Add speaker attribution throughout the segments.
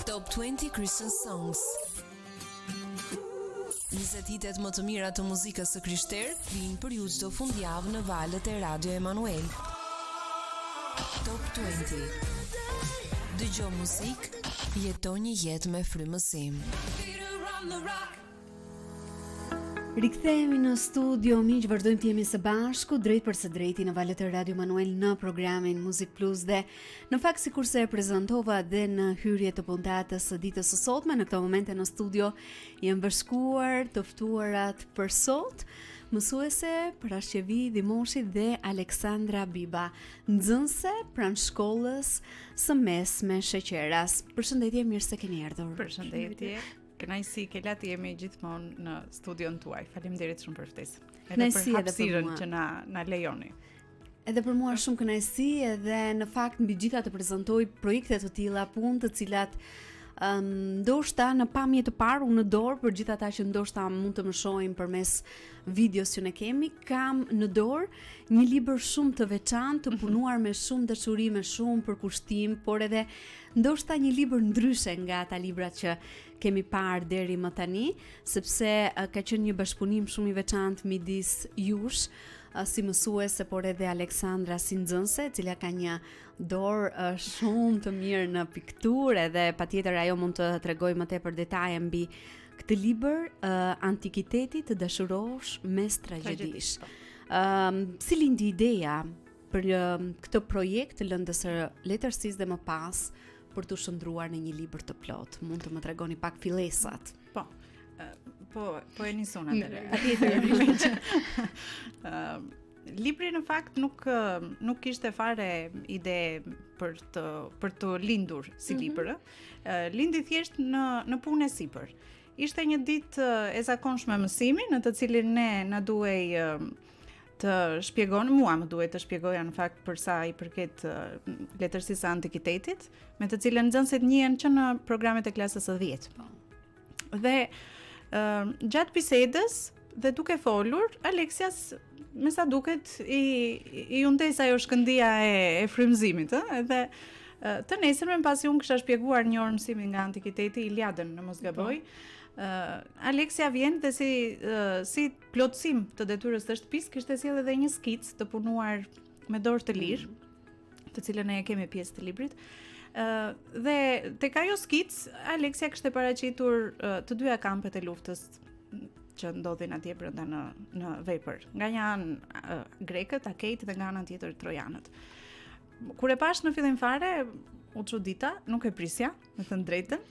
Speaker 1: Top 20 Christian Songs. 20 hitet më të mira të muzikës së krishterë vijnë për ju çdo fundjavë në valët e Radio Emanuel. Top 20. Dëgjo muzikë, jeto një jetë me frymëzim.
Speaker 2: Rikthehemi në studio, miq, vazhdojmë të jemi së bashku drejtpërsëdrejti në valët e Radio Emanuel në programin Muzik Plus dhe në fakt sikurse e prezantova dhe në hyrje të puntatës së ditës së sotme, në këto momente në studio janë bashkuar të ftuarat për sot, mësuese Parashqevi Dhimoshi dhe Aleksandra Biba, nxënëse pranë shkollës së mesme Sheqeras. Përshëndetje, mirë se keni ardhur.
Speaker 3: Përshëndetje. Kënaqësi Kela të jemi gjithmonë në studion tuaj. Faleminderit shumë për ftesën. Edhe për hapësirën që na na lejoni.
Speaker 2: Edhe për mua shumë kënaqësi edhe në fakt mbi gjitha të prezantoj projekte të tilla, punë të cilat um, ndoshta në pamje të parë unë në dorë për gjithë ata që ndoshta mund të më shohin përmes videos që ne kemi, kam në dorë një libër shumë të veçantë, të mhm. punuar me shumë dashuri, me shumë përkushtim, por edhe Ndoshta një libër ndryshe nga ata librat që kemi parë deri më tani, sepse ka qenë një bashkëpunim shumë i veçantë midis jush si mësuese, por edhe Aleksandra si nxënëse, e cila ka një dorë shumë të mirë në pikturë edhe patjetër ajo mund të tregojë më tepër detaje mbi këtë libër uh, Antikiteti të dashurosh mes tragjedish. Ëm um, si lindi ideja për këtë projekt të lëndës së letërsisë dhe më pas për t'u shndërruar në një libër të plotë. Mund të më tregoni pak fillesat?
Speaker 3: Po. Po, po e nis unë atëherë.
Speaker 2: Patjetër.
Speaker 3: Ë libri në fakt nuk nuk ishte fare ide për të për të lindur si mm -hmm. libër, ë. Lindi thjesht në në punë e sipër. Ishte një ditë e zakonshme mësimi në të cilin ne na duhej të shpjegon, mua më duhej të shpjegoja në fakt për sa i përket letërsisë së antikitetit, me të cilën nxënësit njihen që në programet e klasës së 10. Po. Dhe uh, gjatë bisedës dhe duke folur, Aleksias me sa duket i iu ndez ajo shkëndija e, e frymëzimit, ë, edhe të nesërmen pasi unë kisha shpjeguar një orë mësimi nga antikiteti Iliadën, në mos gaboj. Po. Uh, Aleksia vjen dhe si uh, si plotësim të detyrës së shtëpisë kishte sjellë edhe një skicë të punuar me dorë të lirë, mm. të cilën ne e kemi pjesë të librit. Ë uh, dhe tek ajo skicë Aleksia kishte paraqitur uh, të dyja kampet e luftës që ndodhin atje brenda në në vepër. Nga një anë uh, grekët, akejt dhe nga ana tjetër trojanët. Kur e pashë në fillim fare, u çudita, nuk e prisja, me thënë të drejtën.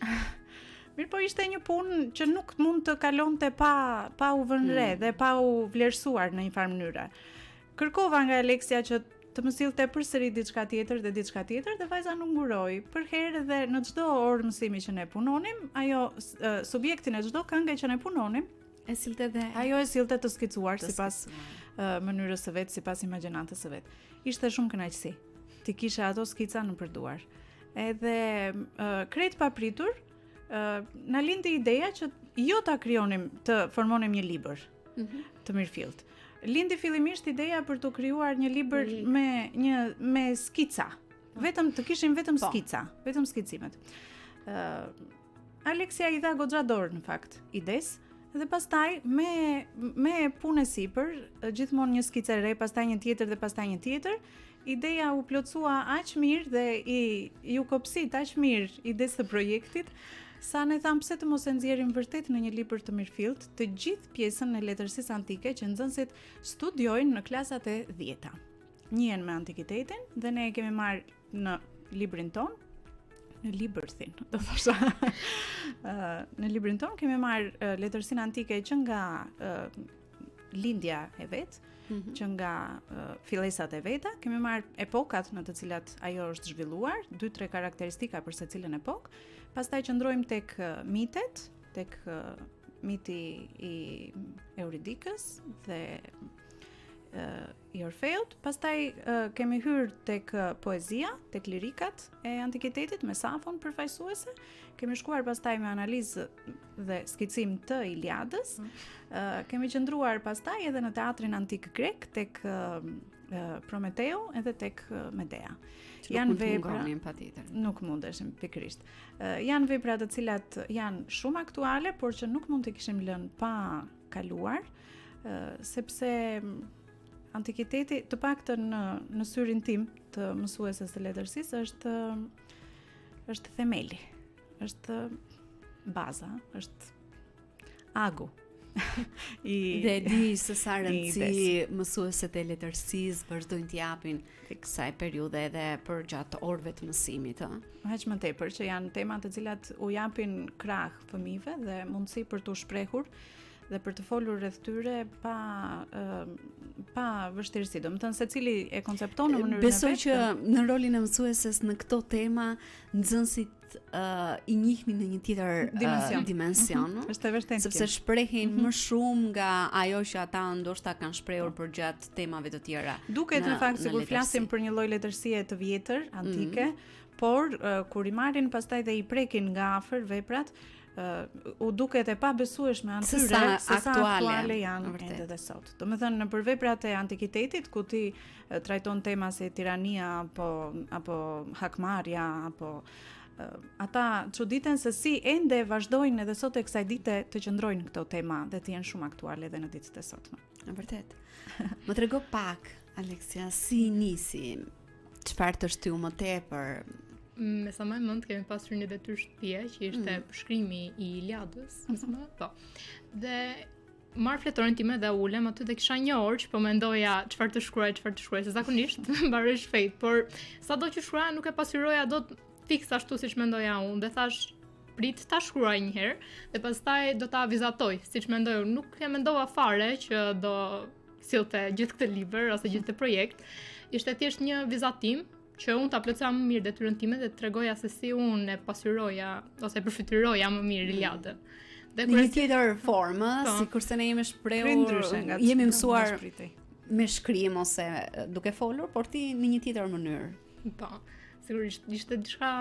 Speaker 3: Mirëpo ishte një punë që nuk mund të kalonte pa, pa u vënë re mm. dhe pa u vlerësuar në një farë mënyre. Kërkova nga Aleksia që të më sillte përsëri diçka tjetër dhe diçka tjetër dhe vajza nuk nguroi. Përherë dhe në çdo orë mësimi që ne punonim, ajo subjektin e çdo kënge që ne punonim,
Speaker 2: e sillte dhe
Speaker 3: ajo e sillte të skicuar të sipas uh, mënyrës së vet, sipas imagjinatës së vet. Ishte shumë kënaqësi. T'i kisha ato skica nëpër duar. Edhe uh, krejt papritur, uh, na lindi ideja që jo ta krijonim, të formonim një libër mm -hmm. të mirëfilltë. Lindi fillimisht ideja për të krijuar një libër me një me skica. Vetëm të kishim vetëm po. skica, vetëm skicimet. Ë uh, Aleksia i dha goxha dorë në fakt idesë dhe pastaj me me punë e sipër, gjithmonë një skicë e re, pastaj një tjetër dhe pastaj një tjetër, ideja u plotësua aq mirë dhe i iu kopsit aq mirë idesë së projektit, sa ne thamë pse të mos e nxjerrim vërtet në një libër të mirëfilltë të gjithë pjesën e letërsisë antike që nxënësit studiojnë në klasat e dhjeta. Njihen me antikitetin dhe ne e kemi marrë në librin tonë, në libërthin, do thosha. në librin tonë kemi marrë letërsinë antike që nga lindja e vet, mm -hmm. që nga fillesat e veta, kemi marrë epokat në të cilat ajo është zhvilluar, dy tre karakteristika për secilën epokë, pastaj qëndrojmë tek mitet, tek miti i Euridikës dhe i Orfeut, pastaj kemi hyrë tek poezia, tek lirikat e antikitetit me Safon përfaqësuese, kemi shkuar pastaj me analizë dhe skicim të Iliadës, mm. kemi qëndruar pastaj edhe në teatrin antik grek tek. Prometeu edhe tek Medea.
Speaker 2: Që janë vepra patjetër.
Speaker 3: Nuk mundeshim pikërisht. Janë vepra të cilat janë shumë aktuale, por që nuk mund t'i kishim lënë pa kaluar, sepse antikiteti, të paktën në në syrin tim të mësueses së letërsisë është është themeli, është baza, është agu.
Speaker 2: I Dhe e di se sa rëndësi mësueset e letërsisë vazhdojnë t'i japin kësaj periudhe edhe përgjatë orëve të mësimit,
Speaker 3: ë. Aq më tepër që janë tema të cilat u japin krah fëmijëve dhe mundësi për t'u shprehur dhe për të folur rreth tyre pa pa vështirësi. Domethënë secili e koncepton në mënyrën
Speaker 2: e vet. Besoj që në rolin e mësueses në këto tema nxënësit uh, i njihni në një tjetër dimension, uh, dimension
Speaker 3: mm -hmm. Është e
Speaker 2: vërtetë. Sepse shprehin mm -hmm. më shumë nga ajo që ata ndoshta kanë shprehur po. përgjatë temave të
Speaker 3: tjera. Duket në, në fakt sikur flasim për një lloj letërsie të vjetër, antike, mm -hmm. por uh, kur i marrin pastaj dhe i prekin nga afër veprat, uh, u duket e pabesueshme atyre se sa, se sa aktuale, aktuale janë ende dhe sot. Domethënë nëpër veprat e antikitetit ku ti trajton tema si tirania apo apo hakmarrja apo ata çuditen se si ende vazhdojnë edhe sot e kësaj dite të qëndrojnë këto tema dhe të jenë shumë aktuale edhe në ditët e
Speaker 2: sotme. Në vërtet. Më trego pak, Aleksia, si nisi? Çfarë të shtyu më tepër?
Speaker 4: Me sa mbaj mend kemi pasur një detyrë shtëpie që ishte mm. përshkrimi i Iliadës, mm -hmm. po. Dhe marr fletoren time dhe ulem aty dhe kisha një orë që po mendoja çfarë të shkruaj, çfarë të shkruaj, se zakonisht mbaroj shpejt, por sado që shkruaja nuk e pasqyroja dot fiks ashtu siç mendoja unë dhe thash prit ta shkruaj një herë dhe pastaj do ta vizatoj siç mendoj unë. Nuk e mendova fare që do sillte gjithë këtë libër ose gjithë këtë projekt. Ishte thjesht një vizatim që unë ta plotësoja më mirë detyrën time dhe të tregoja se si unë e pasqyroja ose e përfytyroja më mirë mm.
Speaker 2: Iliadën. Dhe në një tjetër formë, po. sikurse ne jemi shprehur, jemi mësuar me shkrim ose duke folur, por ti në një tjetër
Speaker 4: mënyrë. Po, sigurisht ishte diçka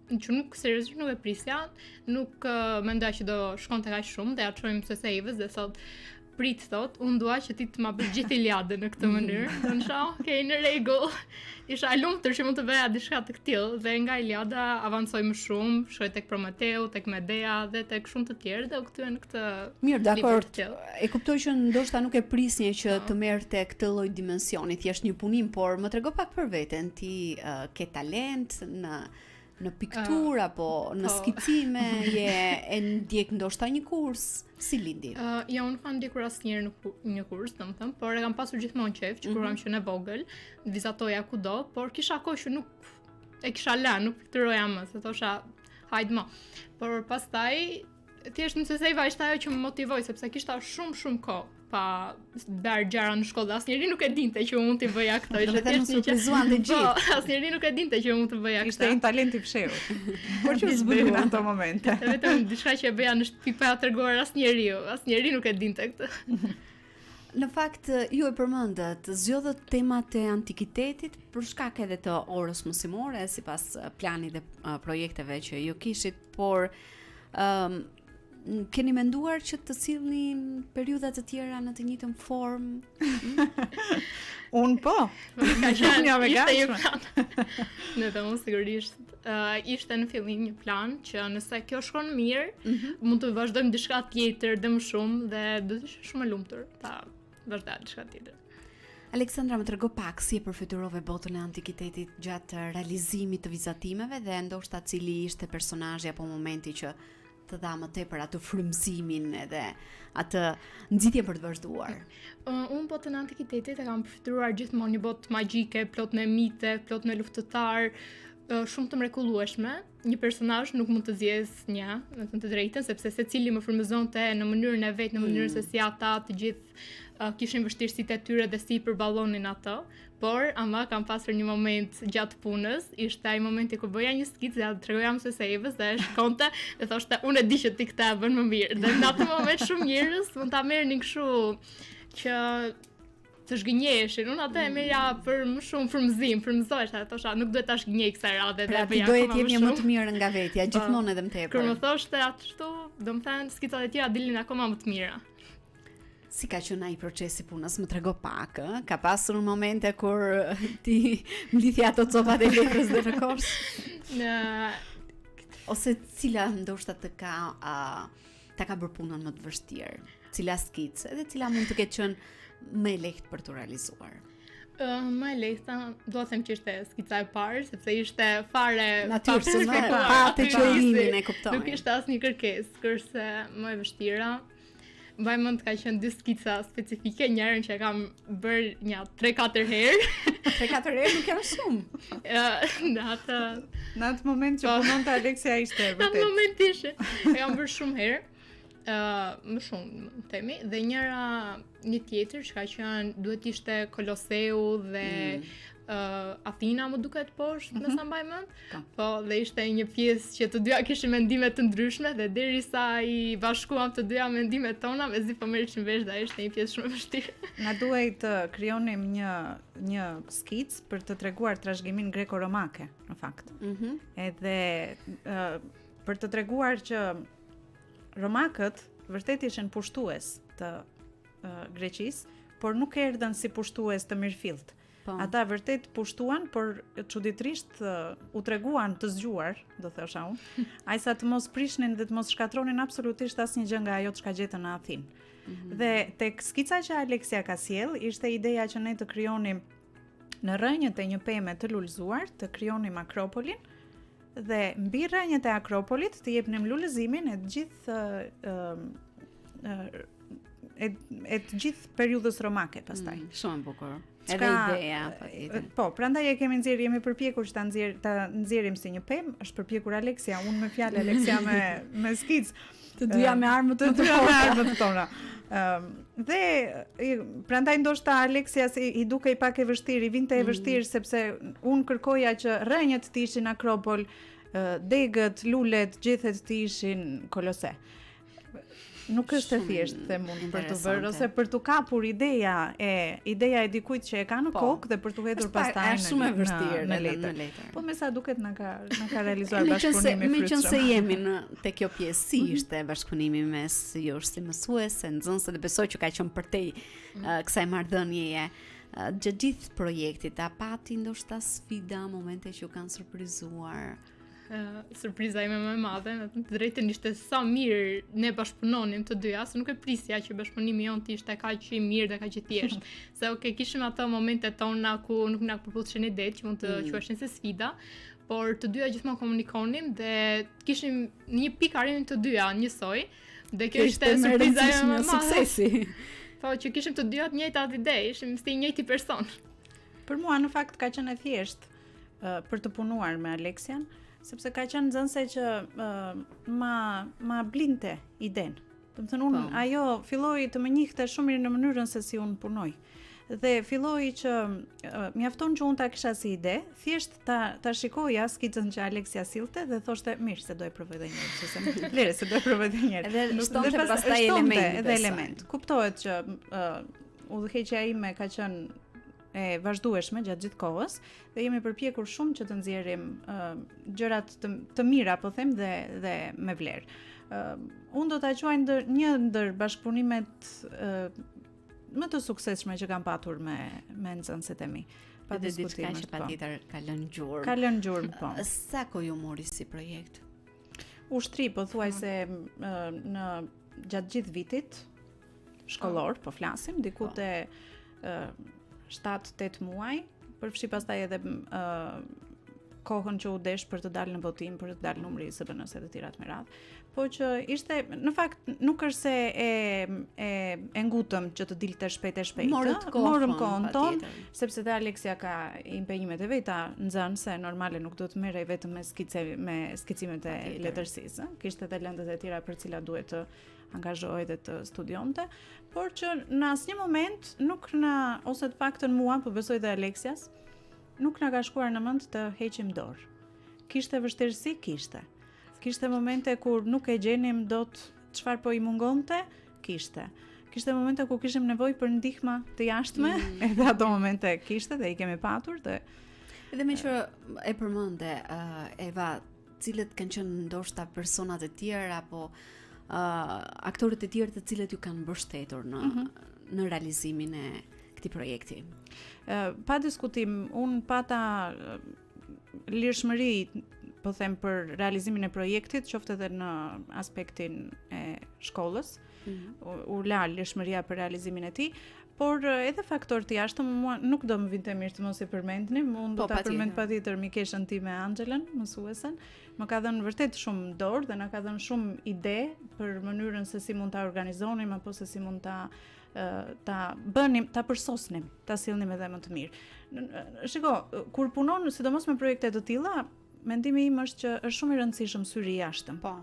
Speaker 4: që nuk seriozisht nuk e prisja, nuk uh, mendoja që do shkonte kaq shumë dhe ia çoj mësuese Evës dhe thot prit thot, unë dua që ti të ma bësh gjithë Iliadën në këtë mënyrë. Do të thosha, ok, në rregull. Isha e lumtur që mund të bëja diçka të këtillë dhe nga Iliada avancoi më shumë, shkoi tek Prometeu, tek Medea dhe tek shumë të tjerë dhe u kthye në këtë
Speaker 2: Mirë, dakord. E kuptoj që ndoshta nuk e prisnje që po. të merrte këtë lloj dimensioni, thjesht një punim, por më trego pak për veten, ti uh, ke talent në në pikturë uh, apo në po. skicime, je e ndjek ndoshta një kurs, si
Speaker 4: lindi? Uh, jo, unë nuk kam ndjekur asnjëherë në një kurs, domethënë, por e kam pasur gjithmonë qejf, që kur mm -hmm. kam qenë e vogël, vizatoja kudo, por kisha kohë që nuk e kisha lënë, nuk pikturoja më, se thosha hajde më. Por pastaj thjesht mësuese Eva ishte ajo që më motivoi sepse kisha shumë shumë kohë pa bërë gjëra në shkollë, asnjëri nuk e dinte që unë mund t'i bëja
Speaker 2: këto. Ishte thjesht një surprizuan të
Speaker 4: gjithë. Po, asnjëri nuk e dinte që unë mund të bëja
Speaker 3: këto. Ishte një talent i fshehur. Por që u zbulua në ato momente.
Speaker 4: Ishte vetëm diçka që e bëja në shtëpi pa ia treguar asnjeriu. Asnjëri nuk e dinte
Speaker 2: këtë. Në fakt, ju e përmendët, zgjodhët temat e antikitetit për shkak edhe të orës mësimore, sipas planit dhe projekteve që ju kishit, por ëm um, keni menduar që të sillni periudha të tjera në të njëjtën
Speaker 3: formë? Unë po.
Speaker 4: Ka qenë jam e gatshme. Në të unë sigurisht uh, ishte në fillim një plan që nëse kjo shkon mirë, mm -hmm. mund të vazhdojmë diçka tjetër dhe më shumë dhe do të isha shumë e lumtur ta vazhdoja diçka tjetër.
Speaker 2: Aleksandra më trego pak si e përfytyrove botën e antikitetit gjatë realizimit të vizatimeve dhe ndoshta cili ishte personazhi apo momenti që të dha më tepër atë frymëzimin edhe atë nxitjen për të
Speaker 4: vazhduar. Uh, unë botën e antikitetit e kam përfytyruar gjithmonë një botë magjike, plot me mite, plot me luftëtarë, uh, shumë të mrekullueshme. Një personazh nuk mund të zgjedh një, me thënë të drejtën, sepse secili më frymëzonte në mënyrën e vet, në mënyrën mm. se si ata të gjithë uh, kishin vështirësitë e tyre dhe si i përballonin ato. Por ama kam pasur një moment gjatë punës, ishte ai momenti kur bëja një skicë dhe ia tregoja mësuese Evës dhe e shikonte dhe thoshte unë e di që ti këtë e bën më mirë. Dhe në atë moment shumë njerëz mund ta merrnin kështu që të zhgënjeheshin. Unë atë e merrja për më shumë frymëzim, frymëzohesha, thosha nuk duhet ta zhgënjej kësaj
Speaker 2: radhe pra, dhe bëja akoma më shumë. Pra, doje të më të mirën nga vetja, po. gjithmonë edhe më
Speaker 4: tepër. Kur më thoshte ashtu, domethënë skicat e tjera dilnin akoma më të mira.
Speaker 2: Si ka qenë ai procesi i punës? Më trego pak, ë? Ka pasur momente kur ti mblidhje ato copat e letrës dhe në kosh?
Speaker 4: Në
Speaker 2: ose cila ndoshta të ka uh, ta ka bërë punën më të vështirë? Cila skicë edhe cila mund të ketë qenë më e lehtë për t'u
Speaker 4: realizuar? Uh, më e lehta, dua të them që ishte skica e parë, sepse ishte fare
Speaker 2: natyrshëm, pa atë qëllimin e kuptoj.
Speaker 4: Nuk ishte asnjë kërkesë, kurse më e vështira Mbaj mend ka qenë dy skica specifike, njërën që e kam bërë nja 3-4
Speaker 2: herë. 3-4 herë nuk janë
Speaker 4: shumë. në atë
Speaker 3: në atë moment që po. punonte Aleksia ishte
Speaker 4: vërtet. Në atë moment ishte. E kam bërë shumë herë. Ë, uh, më shumë, themi, dhe njëra një tjetër që ka qenë duhet ishte Koloseu dhe mm. uh, Athina më duket poshtë, mm -hmm. me mhm. sa mbaj mend. Po. po, dhe ishte një pjesë që të dyja kishim mendime të ndryshme dhe derisa i bashkuam të dyja mendimet tona, mezi po merreshim vesh dhe ishte një pjesë shumë e
Speaker 3: vështirë. Na duhej të krijonim një një skicë për të treguar trashëgiminë greko-romake, në fakt. Mm -hmm. Edhe uh, për të treguar që romakët vërtet ishin pushtues të uh, Greqisë, por nuk erdhën si pushtues të mirëfilltë. Po. Ata vërtet pushtuan, por çuditërisht u treguan të zgjuar, do thosha unë, aq sa të mos prishnin dhe të mos shkatërronin absolutisht asnjë gjë nga ajo çka gjetën në Athinë. Mm -hmm. Dhe tek skica që Aleksia ka sjellë, ishte ideja që ne të krijonim në rrënjët e një peme të lulëzuar, të krijonim Akropolin dhe mbi rrënjët e Akropolit të jepnim lulëzimin e të gjithë e e të gjithë periudhës romake pastaj.
Speaker 2: Mm, shumë e bukur. Edhe ideja,
Speaker 3: patjetër. Po, prandaj e kemi nxjerrë, jemi përpjekur që ta nxjerr ta nxjerrim si një pemë, është përpjekur Aleksia, unë me fjalë Aleksia me me skicë.
Speaker 2: Të dyja me armët
Speaker 3: të dyja me armët tona. Ëm um, dhe prandaj ndoshta Aleksia si i dukej pak e vështirë, i vinte e mm. vështirë mm. sepse unë kërkoja që rrënjët të ishin Akropol, degët, lulet, gjethet të ishin Kolose. Nuk është e thjeshtë them unë për të bërë ose për të kapur ideja e ideja e dikujt që e ka në po, kokë dhe për të hedhur pastaj
Speaker 2: në shumë e vështirë në, në letër.
Speaker 3: Po me sa duket na ka na ka realizuar bashkëpunimi
Speaker 2: frytshëm. Meqenëse jemi në te kjo pjesë si mhm. ishte bashkëpunimi mes jush si mësuese, nxënëse dhe besoj që ka qenë përtej mm. uh, kësaj marrëdhënieje uh, gjatë gjithë projektit, a pati ndoshta sfida, momente që ju kanë surprizuar?
Speaker 4: Uh, surpriza ime më e madhe, me thënë të drejtën ishte sa mirë ne bashkëpunonim të dyja, se nuk e prisja që bashkëpunimi jonë të ishte kaq i mirë dhe kaq i thjeshtë. Se okay, kishim ato momente tona ku nuk na përputheshin idetë që mund të mm. quheshin si sfida, por të dyja gjithmonë komunikonim dhe kishim një pikë arrinim të dyja njësoj. Dhe kjo ishte surpriza ime më e madhe.
Speaker 2: Suksesi.
Speaker 4: Po, që kishim të dyja të njëjtat ide, ishim si i njëjti person.
Speaker 3: Për mua në fakt ka qenë e thjeshtë për të punuar me Aleksian, sepse ka qenë nxënëse që uh, ma ma blinte idenë. Domethënë unë, po. ajo filloi të më njihte shumë mirë në mënyrën se si unë punoj. Dhe filloi që uh, mjafton që unë ta kisha si ide, thjesht ta ta shikoja skicën që Aleksia sillte dhe thoshte mirë se do e provoj edhe një herë, sepse lere se do e provoj
Speaker 2: edhe një herë. Edhe shtonte pas, pastaj
Speaker 3: elemente. Edhe element. Kuptohet që uh, udhëheqja ime ka qenë e vazhdueshme gjatë gjithë kohës dhe jemi përpjekur shumë që të nxjerrim uh, gjërat të, të mira, po them dhe dhe me vlerë. Uh, unë do ta quaj ndër një ndër bashkëpunimet uh, më të suksesshme që kam patur me me nxënësit e mi.
Speaker 2: Pa dhe diçka që po. patjetër ka lënë
Speaker 3: gjurmë. Ka lënë gjurmë, po.
Speaker 2: Sa kohë ju mori si projekt?
Speaker 3: U shtri pothuajse në gjatë gjithë vitit, shkollor, po flasim, diku po. te 7-8 muaj, përfshi pastaj edhe uh, kohën që u desh për të dalë në botim, për të dalë numri i ISBN-së e të tjerat me radhë. Po që ishte, në fakt, nuk është se e, e, e ngutëm që të dilte shpejt e shpejt.
Speaker 2: Morët kohën,
Speaker 3: Morëm kohën tonë, sepse dhe Aleksia ka impenjimet e veta nxënëse, normale nuk do të merrej vetëm me, skice, me skicimet e letërsisë. Kishte edhe lëndët e tjera për cilat duhet të angazhohej dhe të studionte, por që në asnjë moment nuk na, ose të paktën mua, po besoj dhe Aleksias, nuk na ka shkuar në mend të heqim dorë. Kishte vështirësi, kishte. Kishte momente kur nuk e gjenim dot çfarë po i mungonte, kishte. Kishte momente ku kishim nevojë për ndihma të jashtme, mm. edhe ato momente kishte dhe i kemi patur dhe
Speaker 2: Edhe meqë e përmende, uh, Eva, cilët kanë qenë ndoshta personat e tjerë apo. uh, aktorët e tjerë të cilët ju kanë mbështetur në mm -hmm. në realizimin e këtij projekti.
Speaker 3: Uh, pa diskutim, unë pata lirshmëri po them për realizimin e projektit, qoftë edhe në aspektin e shkollës. Mm -hmm. u, u la lirshmëria për realizimin e tij, por edhe faktorë të jashtëm mua nuk do më vinte mirë të mos i përmendnim, unë do po, ta përmend patjetër mikeshën time Anxhelën, mësuesen, më ka dhënë vërtet shumë dorë dhe na ka dhënë shumë ide për mënyrën se si mund ta organizonim apo se si mund ta ta bënim, ta përsosnim, ta sillnim edhe më të mirë. Shiko, kur punon sidomos me projekte të tilla, mendimi im është që është shumë i rëndësishëm syri i jashtëm.
Speaker 2: Po.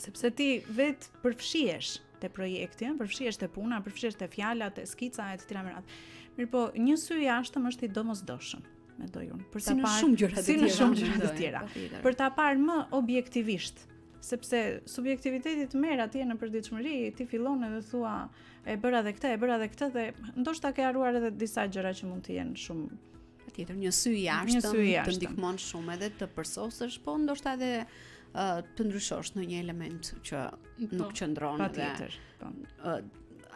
Speaker 3: Sepse ti vetë përfshihesh te projekti, përfshihesh te puna, përfshihesh te fjala, te skica e të tjera me radhë. Mirëpo, një sy i jashtëm është i domosdoshëm, mendoj unë,
Speaker 2: për ta parë shumë gjëra të tjera. Si
Speaker 3: në shumë gjëra të tjera. Për ta parë më objektivisht, sepse subjektiviteti të merr atje në përditshmëri, ti fillon edhe thua e bëra edhe këtë, e bëra edhe këtë dhe ndoshta ke harruar edhe disa gjëra që mund të jenë shumë
Speaker 2: Patjetër, një sy i jashtëm të ndihmon shumë edhe të përsosësh, po ndoshta edhe uh, të ndryshosh ndonjë element që po, nuk qëndron
Speaker 3: edhe. Patjetër,
Speaker 2: po. Uh,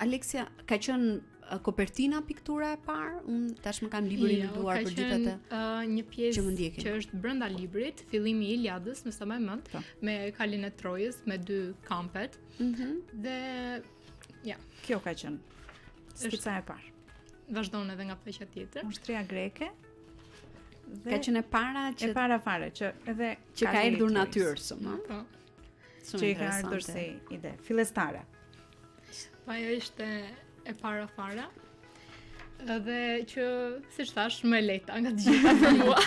Speaker 2: Aleksia, ka qenë kopertina piktura e parë? Unë tashmë kam librin jo, në duar për gjithë
Speaker 4: atë. Uh, një pjesë që, që është brenda librit, fillimi i Iliadës, me sa mbaj mend, po. me kalin e Trojës, me dy kampet. Mm -hmm. Dhe
Speaker 3: ja. Kjo ka qenë skica e parë.
Speaker 4: Vazhdon edhe nga faqja
Speaker 3: tjetër. Ushtria greke.
Speaker 2: Dhe ka qenë e para
Speaker 3: që e para fare që edhe
Speaker 2: që ka erdhur natyrshëm, ëh.
Speaker 4: Po.
Speaker 3: Që i ka ardhur si ide fillestare.
Speaker 4: Po ajo ishte e para fare. Edhe që, siç thashë, më e lehta nga të gjitha për
Speaker 2: mua.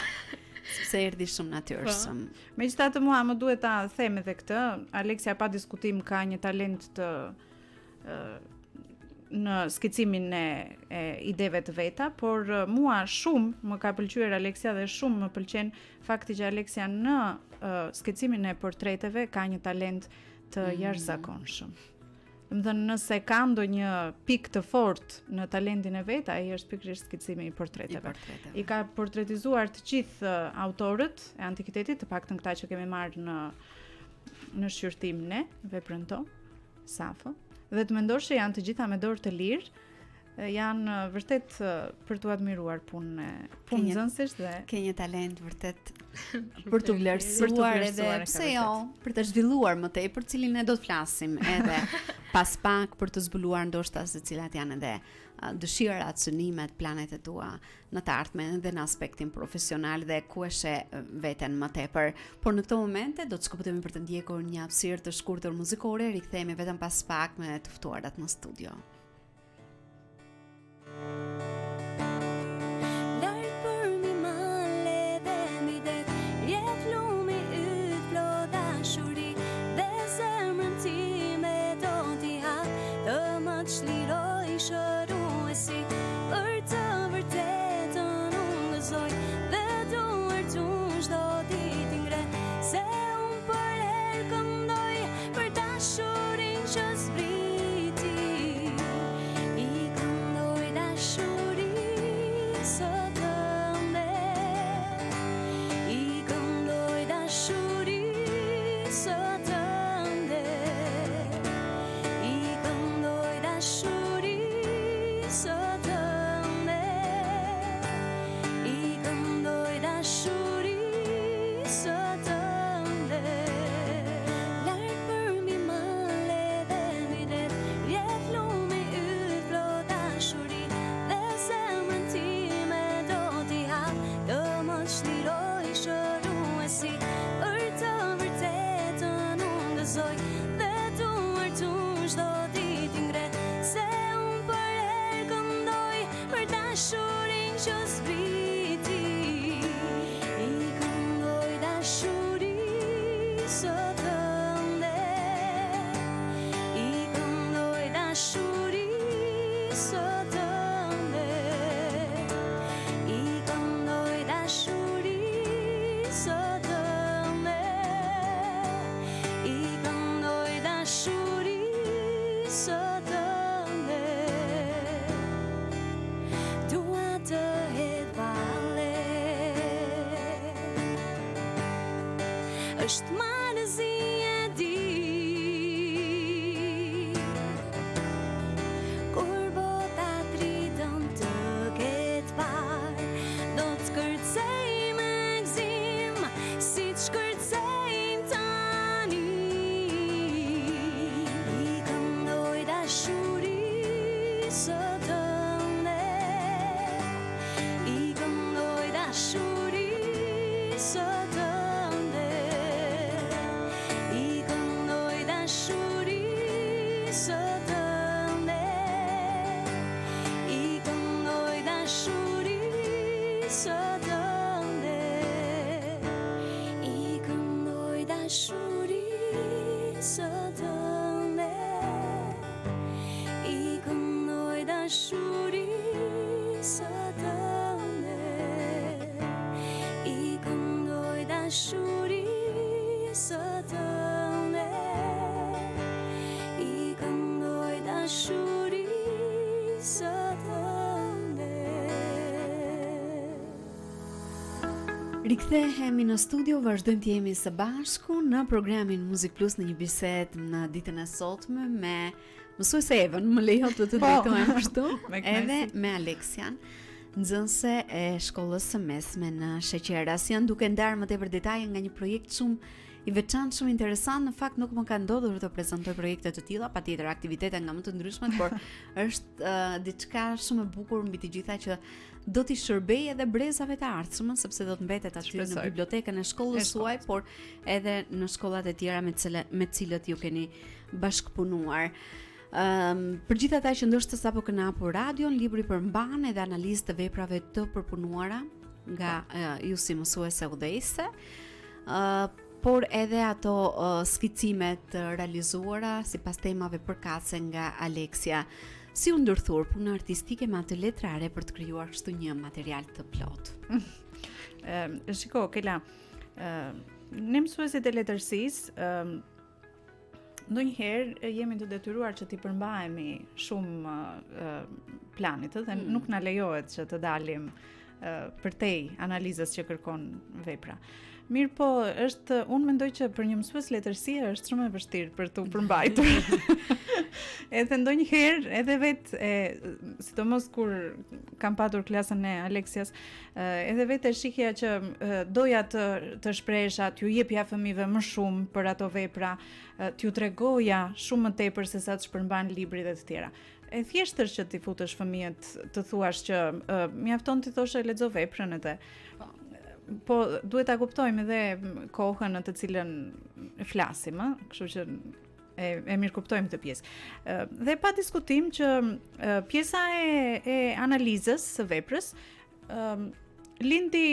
Speaker 2: Sepse erdhi shumë natyrshëm.
Speaker 3: Po. Megjithatë mua më duhet ta them edhe këtë, Aleksia pa diskutim ka një talent të në skicimin e, e ideve të veta, por mua shumë më ka pëlqyer Aleksia dhe shumë më pëlqen fakti që Aleksia në uh, skicimin e portreteve ka një talent të mm. jashtëzakonshëm. Domethënë nëse ka ndonjë pikë të fortë në talentin e vet, ai është pikërisht skicimi i portreteve. I, portreteve. I ka portretizuar të gjithë autorët e antikitetit, të paktën këta që kemi marrë në në shqyrtim ne, veprën tonë. Safo. Dhe të mendosh që janë të gjitha me dorë të lirë, janë vërtet për t'u admiruar punë punë nxënësish
Speaker 2: dhe ke një talent vërtet për t'u vlerësuar edhe pse jo, për të zhvilluar më tej, për cilin ne do të flasim edhe pas pak për të zbuluar ndoshta se cilat janë edhe dëshirat, synimet, planet e tua në të ardhmen dhe në aspektin profesional dhe ku e sheh veten më tepër. Por në këto momente do të shkëputemi për të ndjekur një hapësirë të shkurtër muzikore, rikthehemi vetëm pas pak me të ftuarat në studio.
Speaker 1: Është malësi e di. dashurisë tënde I këndoj dashurisë tënde I këndoj dashurisë tënde I këndoj dashurisë tënde
Speaker 2: Rikthehemi në studio, vazhdojmë të jemi së bashku në programin Muzik Plus në një bisedë në ditën e sotme me mësuese Evën, më lejo të të po, drejtohem kështu, edhe me Alexian, nxënëse e shkollës së mesme në Sheqeras. Janë duke ndarë më tepër detaje nga një projekt shumë i veçantë, shumë interesant. Në fakt nuk më ka ndodhur të prezantoj projekte të tilla, patjetër aktivitete nga më të ndryshmet, por është uh, diçka shumë e bukur mbi të gjitha që do t'i shërbejë edhe brezave të ardhshëm, sepse do të mbetet aty në bibliotekën e shkollës suaj, por edhe në shkollat e tjera me të me të cilët ju keni bashkëpunuar. Ëm um, për gjithë ata që ndoshta sapo kanë hapur radion, libri përmban edhe analizë të veprave të përpunuara nga uh, ju si mësuese udhëheqëse. Ë uh, por edhe ato uh, skicime të realizuara sipas temave përkatëse nga Aleksia. Si u ndërthur puna artistike me atë letrare për të krijuar kështu një material të
Speaker 3: plotë? Ëm, shiko, Kela, ë ne mësuesit e letërsisë, ëm ndonjëherë jemi të detyruar që t'i përmbahemi shumë uh, planit, dhe mm. nuk na lejohet që të dalim uh, përtej analizës që kërkon vepra. Mirëpo, është, unë mendoj që për një mësues letërsie është shumë e vështirë për t'u përmbajtur. edhe ndonjëherë, edhe vetë, e, sidomos kur kam patur klasën e Alexias, edhe vetë e shihja që doja të, të shprehesha, t'ju jepja fëmijëve më shumë për ato vepra, t'ju tregoja shumë më tepër se sa ç'përmban libri dhe të tjera. E thjeshtë është që t'i futësh fëmijët të thuash që uh, mjafton t'i thoshe lexo veprën edhe. Po. Po duhet ta kuptojmë edhe kohën në të cilën flasim, ë, kështu që e e mirëkuptojmë këtë pjesë. Dhe pa diskutim që pjesa e e analizës së veprës ë lindi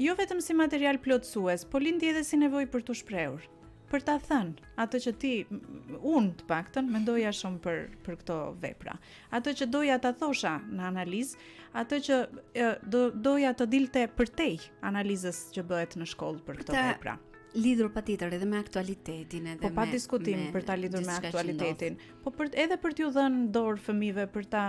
Speaker 3: jo vetëm si material plotësues, po lindi edhe si nevojë për t'u shprehur, për ta thënë atë që ti unë të paktën mendoja shumë për për këto vepra. Atë që doja ta thosha në analizë, atë që e, do doja të dilte përtej analizës që bëhet në shkollë për këto vepra.
Speaker 2: Lidhur patjetër edhe me aktualitetin edhe
Speaker 3: po, pa me diskutim me për ta lidhur me aktualitetin. Po për edhe për t'ju dhënë dorë fëmijëve për ta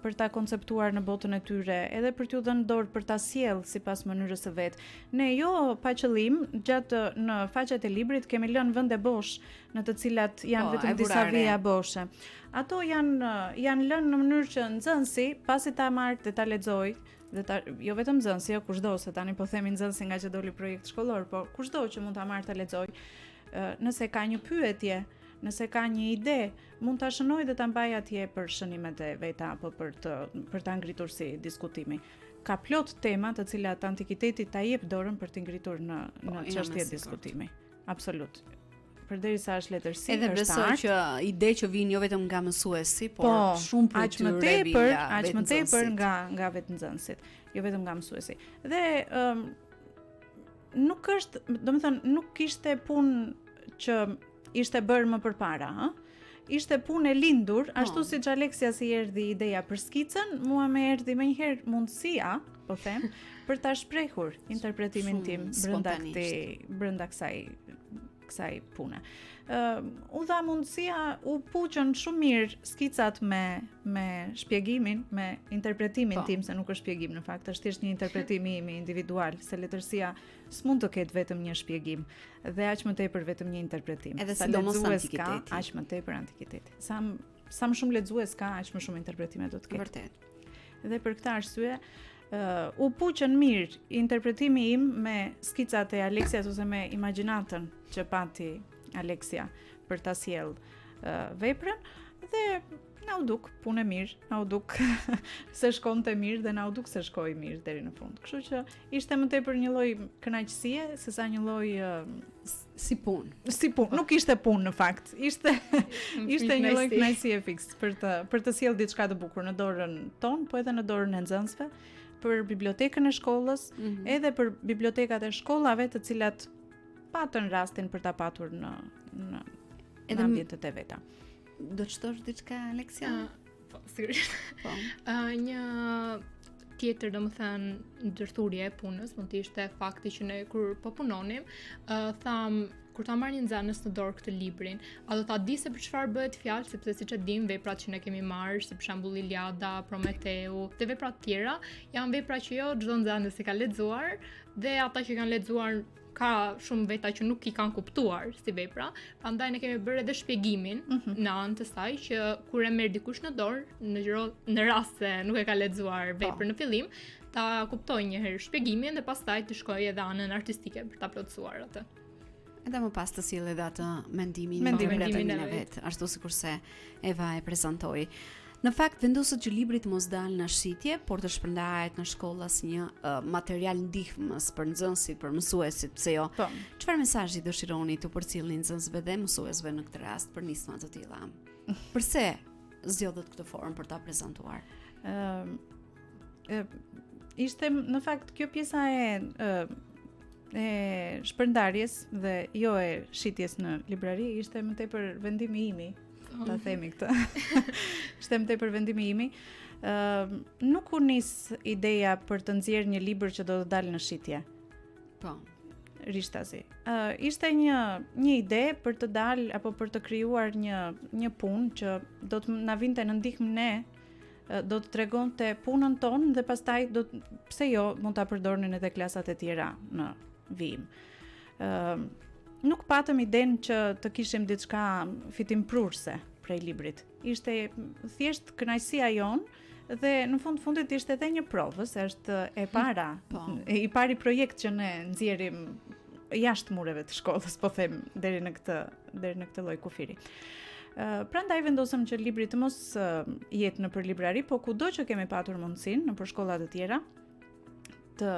Speaker 3: për ta konceptuar në botën e tyre, edhe për t'ju dhënë dorë për ta sjellë sipas mënyrës së vet. Ne jo pa qëllim gjatë në faqet e librit kemi lënë vende bosh në të cilat janë po, vetëm disa vija boshe. Ato janë janë lënë në mënyrë që nxënësi pasi ta marrë dhe ta lexojë Dhe ta, jo vetëm nxënësi, jo kushdo, se tani po themi nxënësi ngaqë doli projekt shkollor, po kushdo që mund ta marrë ta lexojë, nëse ka një pyetje, nëse ka një ide, mund ta shënojë dhe ta mbajë atje për shënimet e veta apo për të për ta ngritur si diskutimi. Ka plot tema të cilat antikiteti ta jep dorën për t'i ngritur në po, në çështje diskutimi. Absolut. Përderisa është letërsi,
Speaker 2: Edhe është besoj art. që ide që vijnë jo vetëm nga mësuesi, por po, shumë prej
Speaker 3: aq më tepër, aq më tepër nga nga vetë nxënësit, jo vetëm nga mësuesi. Dhe um, nuk është, domethënë, nuk kishte punë që ishte bërë më përpara, ë? Ishte punë e lindur, po. ashtu siç Alexias i erdhi ideja për skicën, mua më erdhi menjëherë mundësia, po them, për ta shprehur interpretimin tim brenda këtij, brenda kësaj kësaj pune. Ë uh, u dha mundësia, u puqën shumë mirë skicat me me shpjegimin, me interpretimin po. tim se nuk është shpjegim në fakt, është thjesht një interpretim i imi individual, se letërsia s'mund të ketë vetëm një shpjegim dhe aq më tepër vetëm një interpretim.
Speaker 2: Edhe sa sidomos antikiteti.
Speaker 3: Ka, aq më tepër antikiteti. Sa sa më shumë lexues ka, aq më shumë interpretime do të ketë.
Speaker 2: Vërtet.
Speaker 3: Dhe për këtë arsye, uh, u puqën mirë interpretimi im me skicat e Alexias ose me imagjinatën që pati Alexia për ta sjellë uh, veprën dhe na u duk punë e mirë, na u duk se shkonte mirë dhe na u duk se shkoi mirë deri në fund. Kështu që ishte më tepër një lloj kënaqësie se sa një lloj
Speaker 2: uh, si punë.
Speaker 3: Si punë, nuk ishte punë në fakt. Ishte ishte një lloj kënaqësie fiks për të për të sjellë diçka të bukur në dorën tonë, po edhe në dorën e nxënësve, për bibliotekën e shkollës, mm -hmm. edhe për bibliotekat e shkollave, të cilat patën rastin për ta patur në
Speaker 2: në.
Speaker 3: Edhe në ambientet e veta.
Speaker 2: Do të shtosh diçka Aleksia?
Speaker 4: Uh, po, sigurisht. Po. Uh, një tjetër, domethënë, ndërthurje e punës, mund të ishte fakti që ne kur po punonim, uh, thamë kur ta marrë një nxënës në dorë këtë librin, a do ta di se për çfarë bëhet fjalë, sepse siç e dimë, veprat që ne kemi marrë, si për shembull Iliada, Prometeu, dhe vepra të tjera, janë vepra që jo çdo nxënës i ka lexuar dhe ata që kanë lexuar ka shumë veta që nuk i kanë kuptuar si vepra, prandaj ne kemi bërë edhe shpjegimin mm -hmm. në anë të saj që kur e merr dikush në dorë, në gjero, në rast se nuk e ka lexuar po. veprën në fillim, ta kuptojë një herë shpjegimin dhe pastaj të shkojë edhe anën artistike për ta plotësuar
Speaker 2: atë. Edhe më pas të sjellë edhe atë mendimin, mendimin, mendimin e vet, ashtu sikurse Eva e prezantoi. Në fakt vendosët që libri të mos dalë në shitje, por të shpërndahet në shkolla si një uh, material ndihmës për nxënësit, për mësuesit, pse jo? Po. Çfarë mesazhi dëshironi t'u përcillni nxënësve dhe mësuesve në këtë rast për nisma të tilla? Përse zgjodhët këtë formë për ta prezantuar?
Speaker 3: Ëm uh, ishte në fakt kjo pjesa e uh, e shpërndarjes dhe jo e shitjes në librari ishte më tepër vendimi imi ta themi këtë. Ishte më tepër vendimi imi. Ë uh, nuk u nis ideja për të nxjerrë një libër që do të dalë në shitje.
Speaker 2: Po.
Speaker 3: Rishtazi. Ë uh, ishte një një ide për të dalë apo për të krijuar një një punë që do të na vinte në ndihmë ne do të tregonte punën tonë dhe pastaj do pse jo mund ta përdornin edhe klasat e tjera në vijim. Ë uh, nuk patëm idenë që të kishim diçka fitimprurëse prej librit. Ishte thjesht kënaqësia jonë dhe në fund fundit ishte edhe një provë se është e para, po. i pari projekt që ne nxjerrim jashtë mureve të shkollës, po them deri në këtë deri në këtë lloj kufiri. Uh, prandaj vendosëm që libri të mos uh, jetë nëpër librari, po kudo që kemi patur mundësinë, nëpër shkolla të tjera, të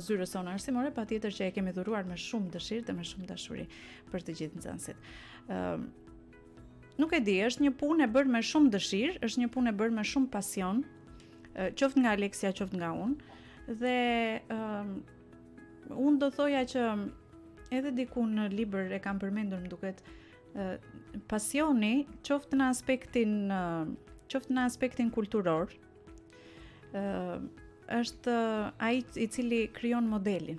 Speaker 3: zyrës sonë arsimore, patjetër që e kemi dhuruar me shumë dëshirë dhe me shumë dashuri për të gjithë nxënësit. Ëm nuk e di, është një punë e bërë me shumë dëshirë, është një punë e bërë me shumë pasion, qoftë nga Aleksia, qoftë nga unë. Dhe ëm unë do thoja që edhe diku në libër e kam përmendur, më duket pasioni, qoftë në aspektin qoftë në aspektin kulturor, ë është ai i cili krijon
Speaker 2: modelin.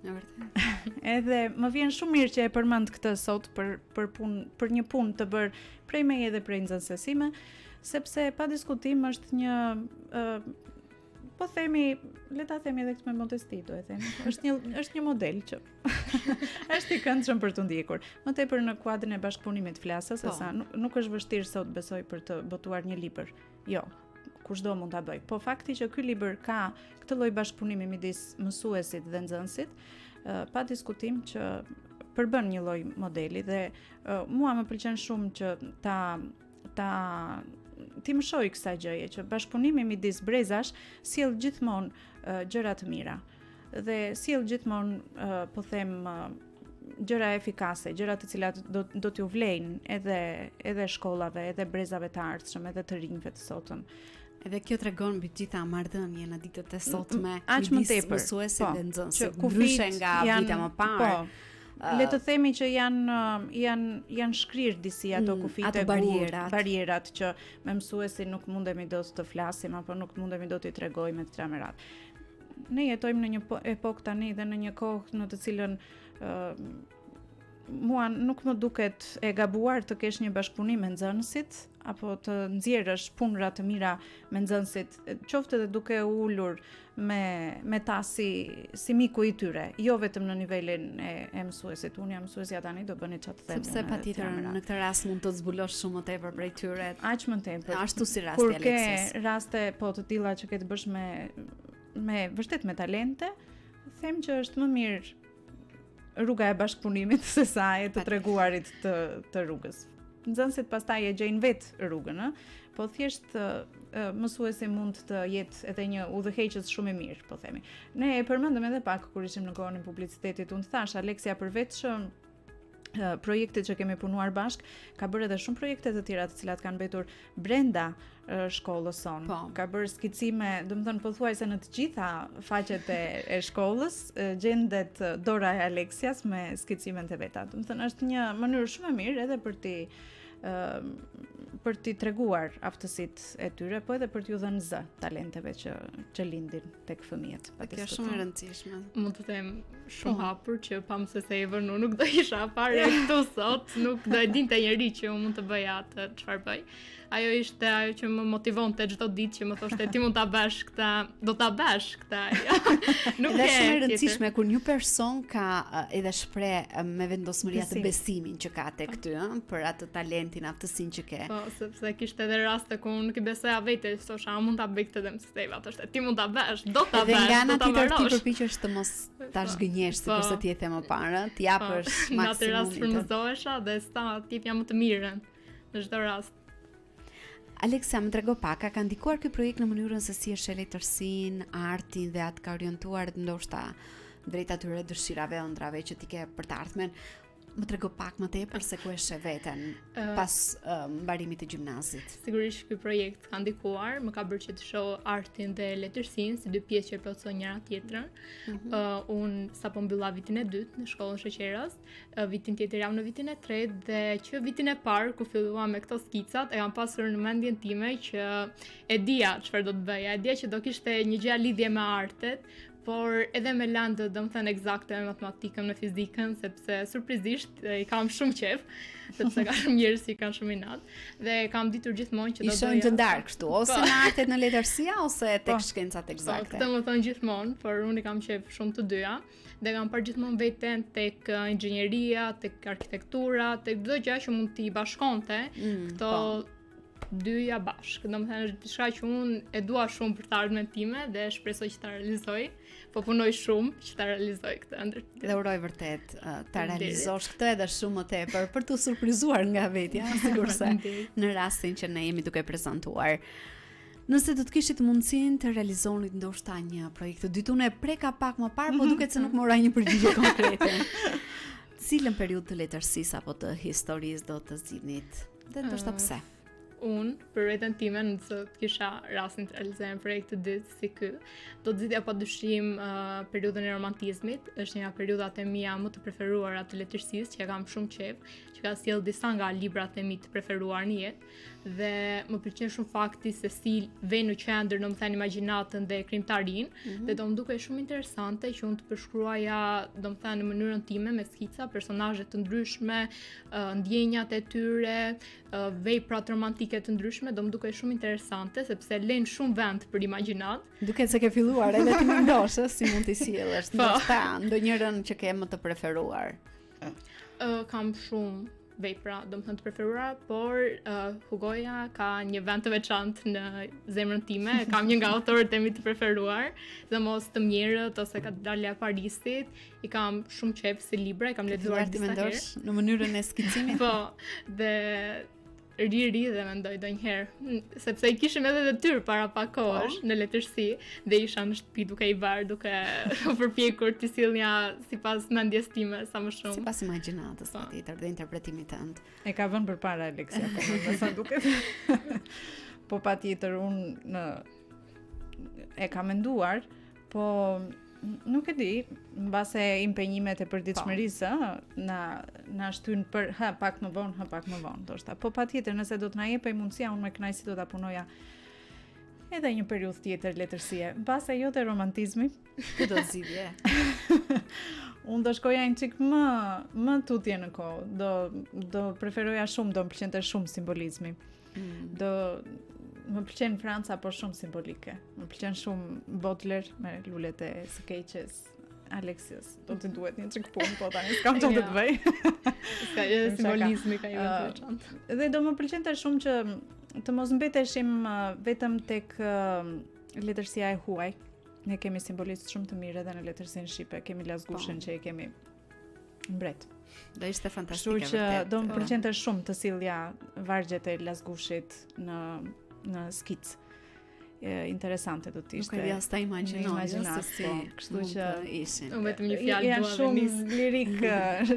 Speaker 2: Në
Speaker 3: vërtet. Edhe më vjen shumë mirë që e përmend këtë sot për për punë për një punë të bërë prej meje dhe prej nxënëses sime, sepse pa diskutim është një ë po themi, le ta themi edhe këtë me modesti, do e themi. Është një është një model që është i këndshëm për t'u ndjekur. Më tepër në kuadrin e bashkëpunimit flas, se po. sa nuk, nuk është vështirë sot besoj për të botuar një libër. Jo, kushdo mund ta bëjë. Po fakti që ky libër ka këtë lloj bashkëpunimi midis mësuesit dhe nxënësit, pa diskutim që përbën një lloj modeli dhe mua më pëlqen shumë që ta ta t'i mëshoj kësaj gjëje që bashkëpunimi midis brezash sjell gjithmonë gjëra të mira dhe sjell gjithmonë po them gjëra efikase, gjëra të cilat do do t'ju vlejnë edhe edhe shkollave, edhe brezave të ardhshëm, edhe të rinjve të
Speaker 2: sotëm. Edhe kjo tregon mbi të gjitha marrëdhënie në ditët e sotme, mm, aq më tepër mësuesit po, dhe nxënësit, ndryshe nga vite më parë.
Speaker 3: Po, le të themi që janë janë janë shkrirë disi ato mm, kufijtë
Speaker 2: ato barrierat.
Speaker 3: barrierat që me mësuesin nuk mundemi dot të flasim apo nuk mundemi dot t'i tregojmë të tjera me radhë. Ne jetojmë në një po, epokë tani dhe në një kohë në të cilën uh, mua nuk më duket e gabuar të kesh një bashkëpunim me nxënësit apo të nxjerrësh punëra të mira me nxënësit, qoftë edhe duke u ulur me me ta si si miku i tyre, jo vetëm në nivelin e, e mësuesit. Unë jam mësuesja tani, do bëni çfarë të
Speaker 2: them. Sepse patjetër në këtë rast mund të zbulosh shumë më tepër prej tyre.
Speaker 3: Aq më tepër.
Speaker 2: Ashtu si rasti
Speaker 3: i Aleksias. Kur ke raste po të tilla që ke të bësh me me vërtet me talente, them që është më mirë rruga e bashkëpunimit se sa e të treguarit të të rrugës. Nxënësit pastaj e gjejnë vetë rrugën, ë? Po thjesht mësuesi mund të jetë edhe një udhëheqës shumë i mirë, po themi. Ne e përmendëm edhe pak kur ishim në kohën e publicitetit, unë thashë Aleksia përveç Projektet që kemi punuar bashkë, ka bërë edhe shumë projekte të tjera të cilat kanë mbetur brenda shkollës sonë. Po. Ka bërë skicime, domethënë pothuajse në të gjitha faqet e, e shkollës gjendet dora e Aleksias me skicimet e veta. Domethënë është një mënyrë shumë e mirë edhe për t'i për t'i treguar aftësitë e tyre, po edhe për t'ju dhënë zë talenteve që që lindin tek fëmijët.
Speaker 2: Kjo është shumë e rëndësishme.
Speaker 4: Mund të them shumë po. hapur që pa mësuese Evën unë nuk do isha fare këtu sot, nuk do e dinte njeri që unë mund të bëja atë çfarë bëj. Ajo ishte ajo që më motivonte çdo ditë që më thoshte ti mund ta bësh këtë, do ta bësh këtë.
Speaker 2: Jo. nuk e është shumë e rëndësishme kur një person ka edhe shpreh me vendosmëri atë besimin që ka tek ty, ëh, për atë talentin, aftësinë që
Speaker 4: ke. Po, sepse kishte edhe raste ku unë nuk i besoja vetes, thosha, a mund ta bëj këtë dhe mësuese Eva thoshte, ti mund ta bësh, do ta
Speaker 2: bësh, do ta mbarosh. Dhe nga ana tjetër ti përpiqesh të mos ta po. zhgënjesh sikurse po. ti e the më parë, t'i po. japësh
Speaker 4: maksimum. Në atë rast frymëzohesha dhe sa të jepja më të mirën në çdo rast.
Speaker 2: Aleksia, më trego pak, a ka ndikuar ky projekt në mënyrën se si e sheh letërsinë, artin dhe a të ka orientuar ndoshta drejt atyre dëshirave, ëndrrave që ti ke për të ardhmen? Më trego pak më tepër se ku e sheh veten uh, pas uh, mbarimit të
Speaker 4: gjimnazit. Sigurisht ky projekt ka ndikuar, më ka bërë që të shoh artin dhe letërsinë si dy pjesë që plotësojnë njëra tjetrën. Mm -hmm. uh, unë sapo mbylla vitin e dytë në shkollën Sheqeras, uh, vitin tjetër jam në vitin e tretë dhe që vitin e parë ku filluam me këto skicat e kam pasur në mendjen time që e dija çfarë do të bëja, e dija që do kishte një gjë lidhje me artet, por edhe me lëndët, domethënë ekzakte, me matematikën, me fizikën, sepse surprizisht i kam shumë qejf, sepse ka shumë njerëz që i kanë shumë inat dhe kam ditur gjithmonë
Speaker 2: që do doja. I shohim të ndarë kështu, ose po. në artet në letërsia ose tek po. shkencat po,
Speaker 4: ekzakte. Po, këtë më thonë gjithmonë, por unë i kam qejf shumë të dyja dhe kam parë gjithmonë veten tek eh, inxhinieria, tek arkitektura, tek çdo gjë që mund t'i bashkonte mm, këto po dyja bashkë. Domethënë është diçka që unë e dua shumë për të ardhmen time dhe shpresoj që ta realizoj. Po punoj shumë që ta realizoj këtë
Speaker 2: ëndërr. Dhe uroj vërtet uh, ta realizosh këtë edhe shumë më tepër për t'u surprizuar nga vetja, sikurse në rastin që ne jemi duke prezantuar. Nëse do të kishit mundësinë të realizonit ndoshta një projekt të dytë, unë e preka pak më parë, po mhm. duket se nuk mora një përgjigje konkrete. Cilën periudhë të letërsisë apo të historisë do të zgjidhnit? Dhe ndoshta
Speaker 4: pse? Unë, për veten time, nëse të kisha rastin të realizoj një projekt të dytë si ky, do të zgjidhja pa dyshim uh, periudhën e romantizmit, është një nga periudhat e mia më të preferuara të letërsisë, që e kam shumë qejf, që ka sjellë disa nga librat e mi të preferuar në jetë, dhe më pëlqen shumë fakti se si vë në qendër, domethënë imagjinatën dhe krijimtarinë, mm -hmm. dhe do më dukej shumë interesante që unë të përshkruaja, domethënë në mënyrën time me skica, personazhe të ndryshme, ndjenjat e tyre, veprat romantike të ndryshme, do më dukej shumë interesante sepse lënë shumë vend për
Speaker 2: imagjinatë. Duket se ke filluar edhe t'i mendosh si mund t'i sjellësh, po. ndoshta ndonjërën që ke më të preferuar.
Speaker 4: Ë kam shumë vepra, domethënë të preferuara, por uh, Hugoja ka një vend të veçantë në zemrën time, kam një nga autorët e mi të preferuar, sidomos të mjerët ose Katedralja e Parisit, I kam shumë qejf si libra, i kam lexuar
Speaker 2: disa herë. Në mënyrën e skicimit.
Speaker 4: Po, dhe ri ri dhe mendoj ndonjëherë, mm, sepse i kishim edhe detyrë para pak po. kohësh në letërsi dhe isha në shtëpi duke i bërë, duke u përpjekur t'i sillja sipas mendjes time sa më
Speaker 2: shumë. Sipas imagjinatës po. patjetër dhe interpretimit tënd.
Speaker 3: E ka vënë përpara Aleksia, po me sa duket. po patjetër unë në e kam menduar, po Nuk e di, mbase impenjimet e përditshmërisë, ë, na na shtyn për hë pak më vonë, hë pak më vonë, ndoshta. Po patjetër, nëse do të na jepej mundësia, unë me kënaqësi do ta punoja edhe një periudhë tjetër letërsie. Mbase jo te romantizmi.
Speaker 2: Ku do zgjidhje?
Speaker 3: unë do shkoja një çik më më tutje në kohë. Do do preferoja shumë, do më pëlqente shumë simbolizmi. Mm. Do më pëlqen Franca por shumë simbolike. Më pëlqen shumë Baudelaire me lulet e së keqes. Alexias, do të duhet një çik punë, po tani s'kam çfarë të
Speaker 4: bëj. Ska edhe simbolizmi ka një vend të uh, veçantë.
Speaker 3: Dhe do më pëlqente shumë që të mos mbeteshim uh, vetëm tek uh, letërsia e huaj. Ne kemi simbolistë shumë të mirë edhe në letërsinë shqipe, kemi Lasgushin po. që e kemi
Speaker 2: mbret. Do ishte fantastike
Speaker 3: vërtet. Kështu që do më po. pëlqente shumë të sillja vargjet e Lasgushit në në skicë. interesante do të
Speaker 2: ishte. Nuk e di as ta imagjinoj, jo, se si,
Speaker 3: po, kështu që
Speaker 2: ishin.
Speaker 4: Unë vetëm një fjalë
Speaker 3: dua dhe nis. Janë shumë lirik,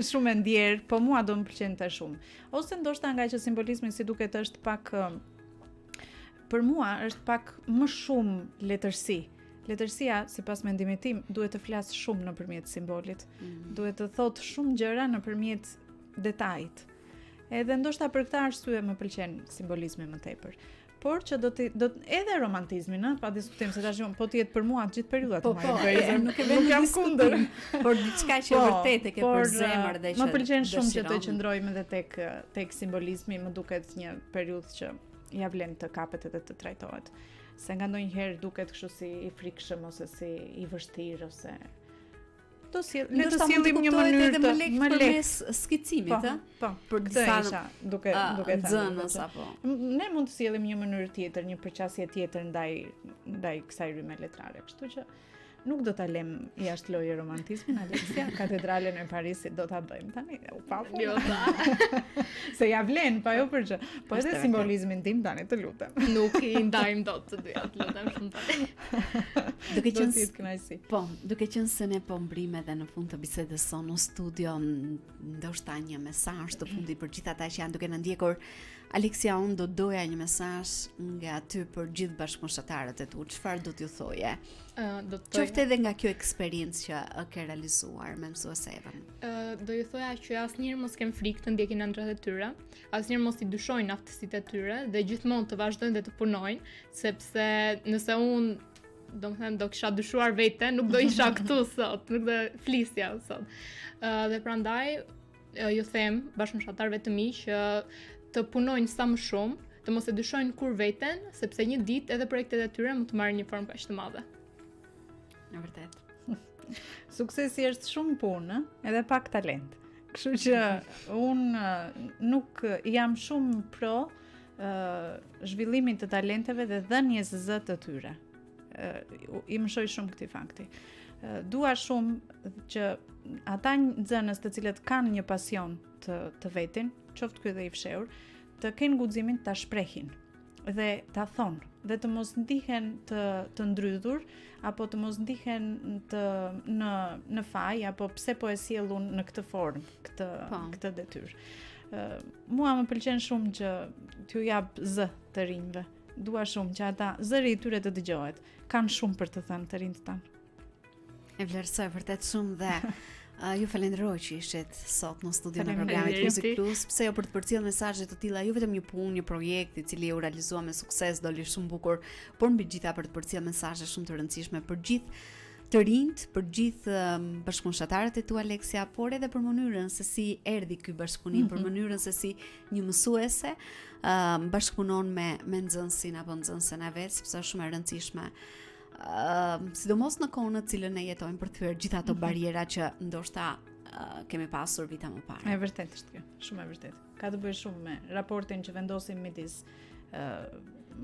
Speaker 3: shumë e ndjerë, po mua do më pëlqente shumë. Ose ndoshta nga që simbolizmi si duket është pak për mua është pak më shumë letërsi. Letërsia, sipas mendimit tim, duhet të flasë shumë nëpërmjet simbolit. Mm. Duhet të thotë shumë gjëra nëpërmjet detajit. Edhe ndoshta për këtë arsye më pëlqen simbolizmi më tepër. Por që do të do të, edhe romantizmin, ë, pa diskutim se tash po të jetë për mua të gjithë periudhat
Speaker 2: po, po, e, nuk e nuk jam kundër. Por diçka që po, vërtet e ke por, për zemër dhe
Speaker 3: që më pëlqen shumë që të qëndrojmë edhe tek tek simbolizmi, më duket një periudhë që ia vlen të kapet edhe të trajtohet. Se ngandonjëherë duket kështu si i frikshëm ose si i vështirë ose
Speaker 2: Do sjell, le të sjellim një mënyrë edhe më lehtë përmes skicimit,
Speaker 3: po, ë? Po, për disa isha duke duke
Speaker 2: thënë. Nxënës apo.
Speaker 3: Ne mund të sjellim një mënyrë tjetër, një përqasje tjetër ndaj ndaj kësaj rryme letrare, kështu që nuk do ta lëm jashtë loje romantizmin, Aleksia, katedralen e Parisit do ta bëjmë tani, u pa
Speaker 4: po. Jo,
Speaker 3: Se ja vlen, pa jo për gjë. Po edhe simbolizmin tim tani, të
Speaker 4: lutem. Nuk i ndajmë dot të dyja, të lutem shumë tani.
Speaker 2: Duke qenë se kënaqësi. Po, duke qenë se ne po mbërrijmë edhe në fund të bisedës sonë në studio, ndoshta një mesazh të fundit për gjithë ata që janë duke na ndjekur. Aleksia, unë do doja një mesazh nga ty për gjithë bashkëmoshatarët e tu. Çfarë do t'ju thoje?
Speaker 4: Uh, do
Speaker 2: të thoja. Qoftë edhe nga kjo eksperiencë që ke realizuar me mësuese
Speaker 4: Evën. Uh, do ju thoja që asnjëherë mos kenë frikë të ndjekin ëndrrat e tyre, asnjëherë mos i dyshojnë aftësitë e tyre dhe gjithmonë të vazhdojnë dhe të punojnë, sepse nëse unë do më thënë, do kisha dyshuar veten, nuk do isha këtu sot, nuk do flisja sot. Uh, dhe prandaj, uh, ju them bashkëmoshatarëve të mi që të punojnë sa më shumë, të mos e dyshojnë kurrë veten, sepse një ditë edhe projektet e tyre mund të marrin një formë kaq të madhe.
Speaker 2: Në vërtet.
Speaker 3: Suksesi është shumë punë, edhe pak talent. Kështu që unë nuk jam shumë pro zhvillimit të talenteve dhe dhënies zë të tyre. I mëshoj shumë këtij fakti. Dua shumë që ata nxënës të cilët kanë një pasion të, të vetin, qoftë ky dhe i fshehur, të kenë guximin ta shprehin dhe ta thonë dhe të mos ndihen të të ndrydhur apo të mos ndihen të në në faj apo pse po e sjell unë në këtë formë këtë po. këtë detyrë. Ë mua më pëlqen shumë që t'ju jap zë të rinjve. Dua shumë që ata zëri i tyre të dëgjohet. Kanë shumë për të thënë të rinjtë
Speaker 2: tanë. E vlerësoj vërtet shumë dhe uh, ju falenderoj që ishit sot në studion e programit Music Plus, pse jo për të përcjellë mesazhe të tilla, jo vetëm një punë, një projekt i cili u realizua me sukses, doli shumë bukur, por mbi të gjitha për të përcjellë mesazhe shumë të rëndësishme për gjithë të rinjtë, për gjithë um, bashkëmoshatarët e tu Aleksia, por edhe për mënyrën se si erdhi ky bashkëpunim, mm -hmm. për mhm. mënyrën se si një mësuese um, bashkëpunon me me nxënësin apo nxënësen e vet, sepse është shumë e rëndësishme. Uh, sidomos në kohën në të cilën ne jetojmë për të thyer gjithë ato mm -hmm. barriera që ndoshta uh, kemi pasur vite më
Speaker 3: parë. E vërtetë është kjo, shumë e vërtetë. Ka të bëjë shumë me raportin që vendosim midis uh,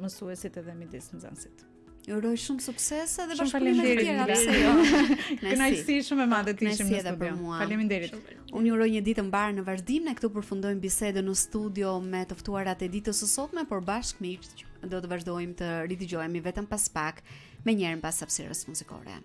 Speaker 3: mësuesit edhe midis nxënësit.
Speaker 2: Ju uroj shumë suksese dhe bashkëpunime të tjera, pse
Speaker 3: jo. Kënaqësi shumë e madhe të ishim në studio. Faleminderit.
Speaker 2: Unë ju uroj një ditë të mbarë në vazhdim. Ne këtu përfundojmë bisedën në studio me të ftuarat e ditës së sotme, por bashkë miq do të vazhdojmë të ridëgjohemi vetëm pas pak, menjëherë pas hapësirës muzikore.